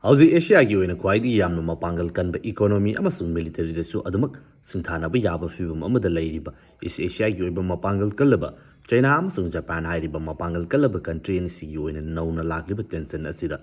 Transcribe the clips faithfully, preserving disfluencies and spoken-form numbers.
ꯍꯧꯖꯤꯛ ꯑꯦꯁꯤꯌꯥꯒꯤ ꯑꯣꯏꯅ ꯈ꯭ꯋꯥꯏꯗꯒꯤ ꯌꯥꯝꯅ ꯃꯄꯥꯡꯒꯜ ꯀꯟꯕ ꯏꯀꯣꯅꯣꯃꯤ ꯑꯃꯁꯨꯡ ꯃꯤꯂꯤꯇꯔꯤꯗꯁꯨ ꯑꯗꯨꯃꯛ ꯁꯤꯡꯊꯥꯅꯕ ꯌꯥꯕ ꯐꯤꯕꯝ ꯑꯃꯗ ꯂꯩꯔꯤꯕ ꯏꯁ ꯑꯦꯁꯤꯌꯥꯒꯤ ꯑꯣꯏꯕ ꯃꯄꯥꯡꯒꯜ ꯀꯜꯂꯕ ꯆꯩꯅꯥ ꯑꯃꯁꯨꯡ ꯖꯄꯥꯟ ꯍꯥꯏꯔꯤꯕ ꯃꯄꯥꯡꯒꯜ ꯀꯜꯂꯕ ꯀꯟꯇ꯭ꯔꯤ ꯑꯅꯤꯁꯤꯒꯤ ꯑꯣꯏꯅ ꯅꯧꯅ ꯂꯥꯛꯂꯤꯕ ꯇꯦꯟꯁꯟ ꯑꯁꯤꯗ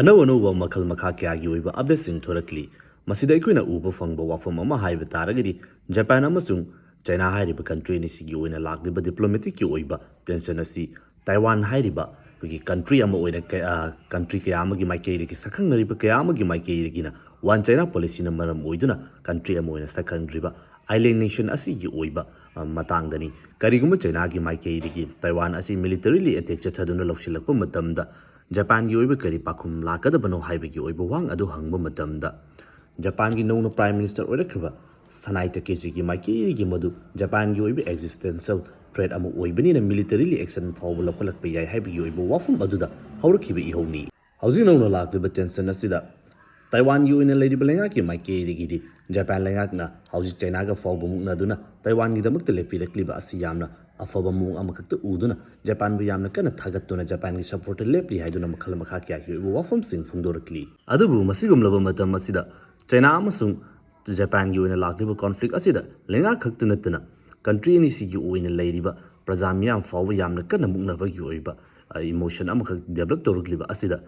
ꯑꯅꯧ ꯑꯅꯧꯕ ꯃꯈꯜ ꯃꯈꯥ ꯀꯌꯥꯒꯤ ꯑꯣꯏꯕ ꯑꯞꯗꯦꯠꯁꯤꯡ ꯊꯣꯔꯛꯂꯤ꯫ ꯃꯁꯤꯗ ꯑꯩꯈꯣꯏꯅ ꯎꯕ ꯐꯪꯕ ꯋꯥꯐꯝ ꯑꯃ ꯍꯥꯏꯕ ꯇꯥꯔꯒꯗꯤ, ꯖꯄꯥꯟ ꯑꯃꯁꯨꯡ ꯆꯩꯅꯥ ꯍꯥꯏꯔꯤꯕ ꯀꯟꯇ꯭ꯔꯤ ꯑꯅꯤꯁꯤꯒꯤ ꯑꯣꯏꯅ ꯂꯥꯛꯂꯤꯕ ꯗꯤꯄ꯭ꯂꯣꯃꯦꯇꯤꯛꯀꯤ ꯑꯣꯏꯕ ꯇꯦꯟꯁꯟ ꯑꯁꯤ ꯇꯥꯏꯋꯥꯟ ꯍꯥꯏꯔꯤꯕ ꯑꯩꯈꯣꯏꯒꯤ ꯀꯟꯇ꯭ꯔꯤ ꯑꯃ ꯑꯣꯏꯅ ꯀ-, ꯑ, ꯀꯟꯇ꯭ꯔꯤ ꯀꯌꯥ ꯑꯃꯒꯤ ꯃꯥꯏꯀꯩꯗꯒꯤ, ꯁꯛꯈꯪꯅꯔꯤꯕ ꯀꯌꯥ ꯑꯃꯒꯤ ꯃꯥꯏꯀꯩꯗꯒꯤꯅ ꯋꯥꯟ ꯆꯩꯅꯥ ꯄꯣꯂꯤꯁꯤꯅ ꯃꯔꯝ ꯑꯣꯏꯗꯨꯅ ꯀꯟꯇ꯭ꯔꯤ ꯑꯃ ꯑꯣꯏꯅ ꯁꯛꯈꯪꯗ꯭ꯔꯤꯕ ꯑꯥꯏꯂꯦꯟ ꯅꯦꯁꯟ ꯑꯁꯤꯒꯤ ꯑꯣꯏꯕ, ꯑ, ꯃꯇꯥꯡꯗꯅꯤ꯫ ꯀꯔꯤꯒꯨꯝꯕ ꯆꯩꯅꯥꯒꯤ ꯃꯥꯏꯀꯩꯗꯒꯤ ꯇꯥꯏꯋꯥꯟ ꯑꯁꯤ ꯃꯤꯂꯤꯇꯔꯤꯂꯤ ꯑꯦꯇꯦꯛ ꯆꯠꯊꯗꯨꯅ ꯂꯧꯁꯤꯜꯂꯛꯄ ꯃꯇꯝꯗ ꯖꯄꯥꯟꯒꯤ ꯑꯣꯏꯕ ꯀꯔꯤ ꯄꯥꯎꯈꯨꯝ ꯂꯥꯛꯀꯗꯕꯅꯣ ꯍꯥꯏꯕꯒꯤ ꯑꯣꯏꯕ ꯋꯥꯍꯪ ꯑꯗꯨ ꯍꯪꯕ ꯃꯇꯝꯗ, ꯖꯄꯥꯟꯒꯤ ꯅꯧꯅ ꯄ꯭ꯔꯥꯏꯝ ꯃꯤꯅꯤꯁꯇꯔ ꯑꯣꯏꯔꯛꯈꯤꯕ ꯁꯅꯥꯏ ꯇꯀꯦꯆꯤꯒꯤ ꯃꯥꯏꯀꯩꯗꯒꯤ ꯃꯗꯨ ꯖꯄꯥꯟꯒꯤ ꯑꯣꯏꯕ ꯑꯦꯛꯖꯤꯁꯇꯦꯟꯁꯤꯌꯦꯜ ꯊ꯭ꯔꯦꯠ ꯑꯃ ꯑꯣꯏꯕꯅꯤꯅ ꯃꯤꯂꯤꯇꯔꯤꯂꯤ ꯑꯦꯛꯁꯟ ꯐꯥꯎꯕ ꯂꯧꯈꯠꯂꯛꯄ ꯌꯥꯏ ꯍꯥꯏꯕꯒꯤ ꯑꯣꯏꯕ ꯋꯥꯐꯝ ꯑꯗꯨꯗ ꯍꯧꯔꯛꯈꯤꯕ ꯏꯍꯧꯅꯤ꯫ ꯍꯧꯖꯤꯛ ꯅꯧꯅ ꯂꯥꯛꯂꯤꯕ ꯇꯦꯟꯁꯟ ꯑꯁꯤꯗ ꯇꯥꯏꯋꯥꯟꯒꯤ ꯑꯣꯏꯅ ꯂꯩꯔꯤꯕ ꯂꯩꯉꯥꯛꯀꯤ ꯃꯥꯏꯀꯩꯗꯒꯤꯗꯤ ꯖꯄꯥꯟ ꯂꯩꯉꯥꯛꯅ ꯍꯧꯖꯤꯛ ꯆꯩꯅꯥꯒ ꯐꯥꯎꯕ ꯃꯨꯛꯅꯗꯨꯅ ꯇꯥꯏꯋꯥꯟꯒꯤꯗꯃꯛꯇ ꯂꯦꯞꯄꯤꯔꯛꯂꯤꯕ ꯑꯁꯤ ꯌꯥꯝꯅ ꯑꯐꯕ ꯃꯑꯣꯡ ꯑꯃꯈꯛꯇ ꯎꯗꯨꯅ ꯖꯄꯥꯟꯕꯨ ꯌꯥꯝꯅ ꯀꯟꯅ ꯊꯥꯒꯠꯇꯨꯅ ꯖꯄꯥꯟꯒꯤ ꯁꯄꯣꯔꯠꯇ ꯂꯦꯞꯂꯤ ꯍꯥꯏꯗꯨꯅ ꯃꯈꯜ ꯃꯈꯥ ꯀꯌꯥꯒꯤ ꯑꯣꯏꯕ ꯋꯥꯐꯝꯁꯤꯡ ꯐꯣꯡꯗꯣꯔꯛꯂꯤ꯫ ꯑꯗꯨꯕꯨ ꯃꯁꯤꯒꯨꯝꯂꯕ ꯃꯇꯝ ꯑꯁꯤꯗ ꯆꯩꯅꯥ ꯑꯃꯁꯨꯡ ꯖꯄꯥꯟꯒꯤ ꯑꯣꯏꯅ ꯂꯥꯛꯂꯤꯕ ꯀꯣꯟꯐ꯭ꯂꯤꯛ ꯑꯁꯤꯗ ꯂꯩꯉꯥꯛ ꯈꯛꯇ ꯅꯠꯇꯅ ꯀꯟꯇ꯭ꯔꯤ ꯑꯅꯤꯁꯤꯒꯤ ꯑꯣꯏꯅ ꯂꯩꯔꯤꯕ ꯄ꯭ꯔꯖꯥ ꯃꯤꯌꯥꯝ ꯐꯥꯎꯕ ꯌꯥꯝꯅ ꯀꯟꯅ ꯃꯨꯛꯅꯕꯒꯤ ꯑꯣꯏꯕ, ꯑ, ꯏꯃꯣꯁꯟ ꯑꯃꯈꯛ ꯗꯦꯕꯂꯞ ꯇꯧꯔꯛꯂꯤꯕ ꯑꯁꯤꯗ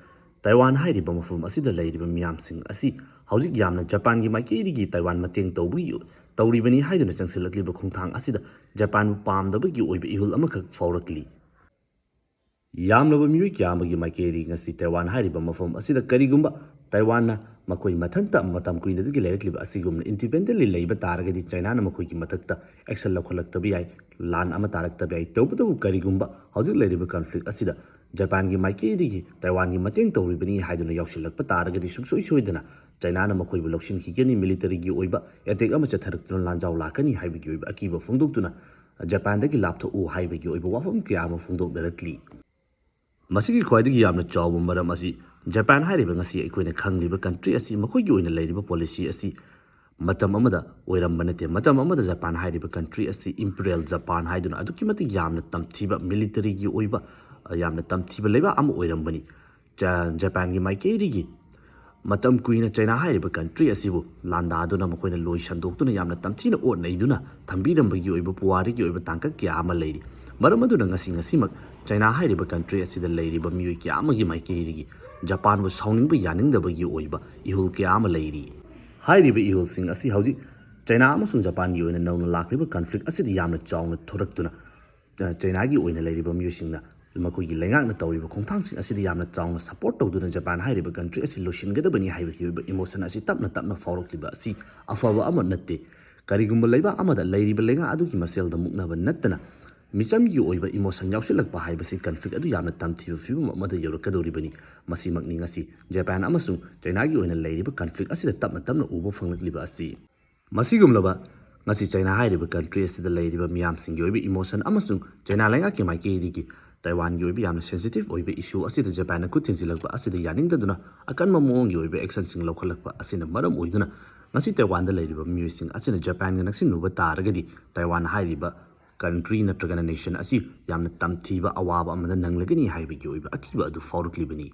ꯇꯥꯏꯋꯥꯟ ꯍꯥꯏꯔꯤꯕ ꯃꯐꯝ ꯑꯁꯤꯗ ꯂꯩꯔꯤꯕ ꯃꯤꯌꯥꯝꯁꯤꯡ ꯑꯁꯤ ꯍꯧꯖꯤꯛ ꯌꯥꯝꯅ ꯖꯄꯥꯟꯒꯤ ꯃꯥꯏꯀꯩꯗꯒꯤ ꯇꯥꯏꯋꯥꯟ ꯃꯇꯦꯡ ꯇꯧꯕꯒꯤ, ꯇꯧꯔꯤꯕꯅꯤ ꯍꯥꯏꯗꯨꯅ ꯆꯪꯁꯤꯜꯂꯛꯂꯤꯕ ꯈꯣꯡꯊꯥꯡ ꯑꯁꯤꯗ ꯖꯄꯥꯟꯕꯨ ꯄꯥꯝꯗꯕꯒꯤ ꯑꯣꯏꯕ ꯏꯍꯨꯜ ꯑꯃꯈꯛ ꯐꯥꯎꯔꯛꯂꯤ꯫ ꯌꯥꯝꯂꯕ ꯃꯤꯑꯣꯏ ꯀꯌꯥ ꯑꯃꯒꯤ ꯃꯥꯏꯀꯩꯗꯒꯤ ꯉꯁꯤ ꯇꯥꯏꯋꯥꯟ ꯍꯥꯏꯔꯤꯕ ꯃꯐꯝ ꯑꯁꯤꯗ ꯀꯔꯤꯒꯨꯝꯕ ꯇꯥꯏꯋꯥꯟꯅ ꯃꯈꯣꯏ ꯃꯊꯟꯇ ꯃꯇꯝ ꯀꯨꯏꯅꯗꯒꯤ ꯂꯩꯔꯛꯂꯤꯕ ꯑꯁꯤꯒꯨꯝꯅ ꯏꯟꯗꯤꯄꯦꯟꯗꯦꯟꯂꯤ ꯂꯩꯕ ꯇꯥꯔꯒꯗꯤ ꯆꯩꯅꯥꯅ ꯃꯈꯣꯏꯒꯤ ꯃꯊꯛꯇ ꯑꯦꯛꯁꯟ ꯂꯧꯈꯠꯂꯛꯇꯕ ꯌꯥꯏ, ꯂꯥꯟ ꯑꯃ ꯇꯥꯔꯛꯇꯕ ꯌꯥꯏ꯫ ꯇꯧꯕꯇꯕꯨ ꯀꯔꯤꯒꯨꯝꯕ ꯍꯧꯖꯤꯛ ꯂꯩꯔꯤꯕ ꯀꯟꯐ꯭ꯂꯤꯛ ꯑꯁꯤꯗ ꯖꯄꯥꯟꯒꯤ ꯃꯥꯏꯀꯩꯗꯒꯤ ꯇꯥꯏꯋꯥꯟꯒꯤ ꯃꯇꯦꯡ ꯇꯧꯔꯤꯕꯅꯤ ꯍꯥꯏꯗꯨꯅ ꯌꯥꯎꯁꯤꯜꯂꯛꯄ ꯇꯥꯔꯒꯗꯤ ꯁꯨꯡꯁꯣꯏ ꯁꯣꯏꯗꯅ ꯆꯩꯅꯥꯅ ꯃꯈꯣꯏꯕꯨ ꯂꯧꯁꯤꯟꯈꯤꯒꯅꯤ, ꯃꯤꯂꯤꯇꯔꯤꯒꯤ ꯑꯣꯏꯕ ꯑꯦꯇꯦꯛ ꯑꯃ ꯆꯠꯊꯔꯛꯇꯨꯅ ꯂꯥꯟꯖꯥꯎ ꯂꯥꯛꯀꯅꯤ ꯍꯥꯏꯕꯒꯤ ꯑꯣꯏꯕ ꯑꯀꯤꯕ ꯐꯣꯡꯗꯣꯛꯇꯨꯅ ꯖꯄꯥꯟꯗꯒꯤ ꯂꯥꯞꯊꯣꯛꯎ ꯍꯥꯏꯕꯒꯤ ꯑꯣꯏꯕ ꯋꯥꯐꯝ ꯀꯌꯥ ꯑꯃ ꯐꯣꯡꯗꯣꯛꯅꯔꯛꯂꯤ꯫ ꯃꯁꯤꯒꯤ ꯈ꯭ꯋꯥꯏꯗꯒꯤ ꯌꯥꯝꯅ ꯆꯥꯎꯕ ꯃꯔꯝ ꯑꯁꯤ ꯖꯄꯥꯟ ꯍꯥꯏꯔꯤꯕ ꯉꯁꯤ ꯑꯩꯈꯣꯏꯅ ꯈꯪꯂꯤꯕ ꯀꯟꯇ꯭ꯔꯤ ꯑꯁꯤ ꯃꯈꯣꯏꯒꯤ ꯑꯣꯏꯅ ꯂꯩꯔꯤꯕ ꯄꯣꯂꯤꯁꯤ ꯑꯁꯤ ꯃꯇꯝ ꯑꯃꯗ ꯑꯣꯏꯔꯝꯕ ꯅꯠꯇꯦ꯫ ꯃꯇꯝ ꯑꯃꯗ ꯖꯄꯥꯟ ꯍꯥꯏꯔꯤꯕ ꯀꯟꯇ꯭ꯔꯤ ꯑꯁꯤ ꯏꯝꯄꯤꯔꯤꯌꯦꯜ ꯖꯄꯥꯟ ꯍꯥꯏꯗꯨꯅ ꯑꯗꯨꯛꯀꯤ ꯃꯇꯤꯛ ꯌꯥꯝꯅ ꯇꯝꯊꯤꯕ, ꯃꯤꯂꯤꯇꯔꯤꯒꯤ ꯑꯣꯏꯕ, ꯑ, ꯌꯥꯝꯅ ꯇꯝꯊꯤꯕ ꯂꯩꯕꯥꯛ ꯑꯃ ꯑꯣꯏꯔꯝꯕꯅꯤ꯫ ꯖꯄꯥꯟꯒꯤ ꯃꯥꯏꯀꯩꯗꯒꯤ ꯃꯇꯝ ꯀꯨꯏꯅ ꯆꯩꯅꯥ ꯍꯥꯏꯔꯤꯕ ꯀꯟꯇ꯭ꯔꯤ ꯑꯁꯤꯕꯨ ꯂꯥꯟꯗꯥꯗꯨꯅ, ꯃꯈꯣꯏꯅ ꯂꯣꯏ ꯁꯟꯗꯣꯛꯇꯨꯅ ꯌꯥꯝꯅ ꯇꯝꯊꯤꯅ ꯑꯣꯠ ꯅꯩꯗꯨꯅ ꯊꯝꯕꯤꯔꯝꯕꯒꯤ ꯑꯣꯏꯕ ꯄꯨꯋꯥꯔꯤꯒꯤ ꯑꯣꯏꯕ ꯇꯥꯡꯀꯛ ꯀꯌꯥ ꯑꯃ ꯂꯩꯔꯤ꯫ ꯃꯔꯝ ꯑꯗꯨꯅ ꯉꯁꯤ ꯉꯁꯤꯃꯛ ꯆꯩꯅꯥ ꯍꯥꯏꯔꯤꯕ ꯀꯟꯇ꯭ꯔꯤ ꯑꯁꯤꯗ ꯂꯩꯔꯤꯕ ꯃꯤꯑꯣꯏ ꯀꯌꯥ ꯑꯃꯒꯤ ꯃꯥꯏꯀꯩꯗꯒꯤ ꯖꯄꯥꯟꯕꯨ ꯁꯥꯎꯅꯤꯡꯕ ꯌꯥꯅꯤꯡꯗꯕꯒꯤ ꯑꯣꯏꯕ ꯏꯍꯨꯜ ꯀꯌꯥ ꯑꯃ ꯂꯩꯔꯤ꯫ ꯍꯥꯏꯔꯤꯕ ꯏꯍꯨꯜꯁꯤꯡ ꯑꯁꯤ ꯍꯧꯖꯤꯛ ꯆꯩꯅꯥ ꯑꯃꯁꯨꯡ ꯖꯄꯥꯟꯒꯤ ꯑꯣꯏꯅ ꯅꯧꯅ ꯂꯥꯛꯂꯤꯕ ꯀꯟꯐ꯭ꯂꯤꯛ ꯑꯁꯤꯗ ꯌꯥꯝꯅ ꯆꯥꯎꯅ ꯊꯣꯔꯛꯇꯨꯅ, ꯆ-, ꯆꯩꯅꯥꯒꯤ ꯑꯣꯏꯅ ꯂꯩꯔꯤꯕ ꯃꯤꯑꯣꯏꯁꯤꯡꯅ ꯃꯈꯣꯏꯒꯤ ꯂꯩꯉꯥꯛꯅ ꯇꯧꯔꯤꯕ ꯈꯣꯡꯊꯥꯡꯁꯤꯡ ꯑꯁꯤꯗ ꯌꯥꯝꯅ ꯆꯥꯎꯅ ꯁꯄꯣꯔꯠ ꯇꯧꯗꯨꯅ ꯖꯄꯥꯟ ꯍꯥꯏꯔꯤꯕ ꯀꯟꯇ꯭ꯔꯤ ꯑꯁꯤ ꯂꯣꯏꯁꯤꯟꯒꯗꯕꯅꯤ ꯍꯥꯏꯕꯒꯤ ꯑꯣꯏꯕ ꯏꯃꯣꯁꯟ ꯑꯁꯤ ꯇꯞꯅ ꯇꯞꯅ ꯐꯥꯎꯔꯛꯂꯤꯕ ꯑꯁꯤ ꯑꯐꯕ ꯑꯃ ꯅꯠꯇꯦ꯫ ꯀꯔꯤꯒꯨꯝꯕ ꯂꯩꯕꯥꯛ ꯑꯃꯗ ꯂꯩꯔꯤꯕ ꯂꯩꯉꯥꯛ ꯑꯗꯨꯒꯤ ꯃꯁꯦꯜꯗ ꯃꯨꯛꯅꯕ ꯅꯠꯇꯅ ꯃꯤꯆꯝꯒꯤ ꯑꯣꯏꯕ ꯏꯃꯣꯁꯟ ꯌꯥꯎꯁꯤꯜꯂꯛꯄ ꯍꯥꯏꯕꯁꯤ ꯀꯟꯐ꯭ꯂꯤꯛ ꯑꯗꯨ ꯌꯥꯝꯅ ꯇꯝꯊꯤꯕ ꯐꯤꯕꯝ ꯑꯃꯗ ꯌꯧꯔꯛꯀꯗꯧꯔꯤꯕꯅꯤ꯫ ꯃꯁꯤꯃꯛꯅꯤ ꯉꯁꯤ ꯖꯄꯥꯟ ꯑꯃꯁꯨꯡ ꯆꯩꯅꯥꯒꯤ ꯑꯣꯏꯅ ꯂꯩꯔꯤꯕ ꯀꯟꯐ꯭ꯂꯤꯛ ꯑꯁꯤꯗ ꯇꯞꯅ ꯇꯞꯅ ꯎꯕ ꯐꯪꯂꯛꯂꯤꯕ ꯑꯁꯤ꯫ ꯃꯁꯤꯒꯨꯝꯂꯕ ꯉꯁꯤ ꯆꯩꯅꯥ ꯍꯥꯏꯔꯤꯕ ꯀꯟꯇ꯭ꯔꯤ ꯑꯁꯤꯗ ꯂꯩꯔꯤꯕ ꯃꯤꯌꯥꯝꯁꯤꯡꯒꯤ ꯑꯣꯏꯕ ꯏꯃꯣꯁꯟ ꯑꯃꯁꯨꯡ ꯆꯩꯅꯥ ꯂꯩꯉꯥꯛꯀꯤ ꯃꯥꯏꯀꯩꯗꯒꯤ ꯇꯥꯏꯋꯥꯟꯒꯤ ꯑꯣꯏꯕ ꯌꯥꯝꯅ ꯁꯦꯟꯁꯤꯇꯤꯚ ꯑꯣꯏꯕ ꯏꯁꯨ ꯑꯁꯤꯗ ꯖꯄꯥꯟꯅ ꯈꯨꯠ ꯊꯤꯟꯖꯤꯜꯂꯛꯄ ꯑꯁꯤꯗ ꯌꯥꯅꯤꯡꯗꯗꯨꯅ ꯑꯀꯟꯕ ꯃꯑꯣꯡꯒꯤ ꯑꯣꯏꯕ ꯑꯦꯛꯁꯟꯁꯤꯡ ꯂꯧꯈꯠꯂꯛꯄ ꯑꯁꯤꯅ ꯃꯔꯝ ꯑꯣꯏꯗꯨꯅ ꯉꯁꯤ ꯇꯥꯏꯋꯥꯟꯗ ꯂꯩꯔꯤꯕ ꯃꯤꯑꯣꯏꯁꯤꯡ ꯑꯁꯤꯅ ꯖꯄꯥꯟꯒ ꯅꯛꯁꯤꯟꯅꯨꯕ ꯇꯥꯔꯒꯗꯤ ꯇꯥꯏꯋꯥꯟ ꯍꯥꯏꯔꯤꯕ ꯀꯟꯇ꯭ꯔꯤ ꯅꯠꯇ꯭ꯔꯒꯅ ꯅꯦꯁꯟ ꯑꯁꯤ ꯌꯥꯝꯅ ꯇꯝꯊꯤꯕ ꯑꯋꯥꯕ ꯑꯃꯗ ꯅꯪꯂꯒꯅꯤ ꯍꯥꯏꯕꯒꯤ ꯑꯣꯏꯕ ꯑꯀꯤꯕ ꯑꯗꯨ ꯐꯥꯎꯔꯛꯂꯤꯕꯅꯤ꯫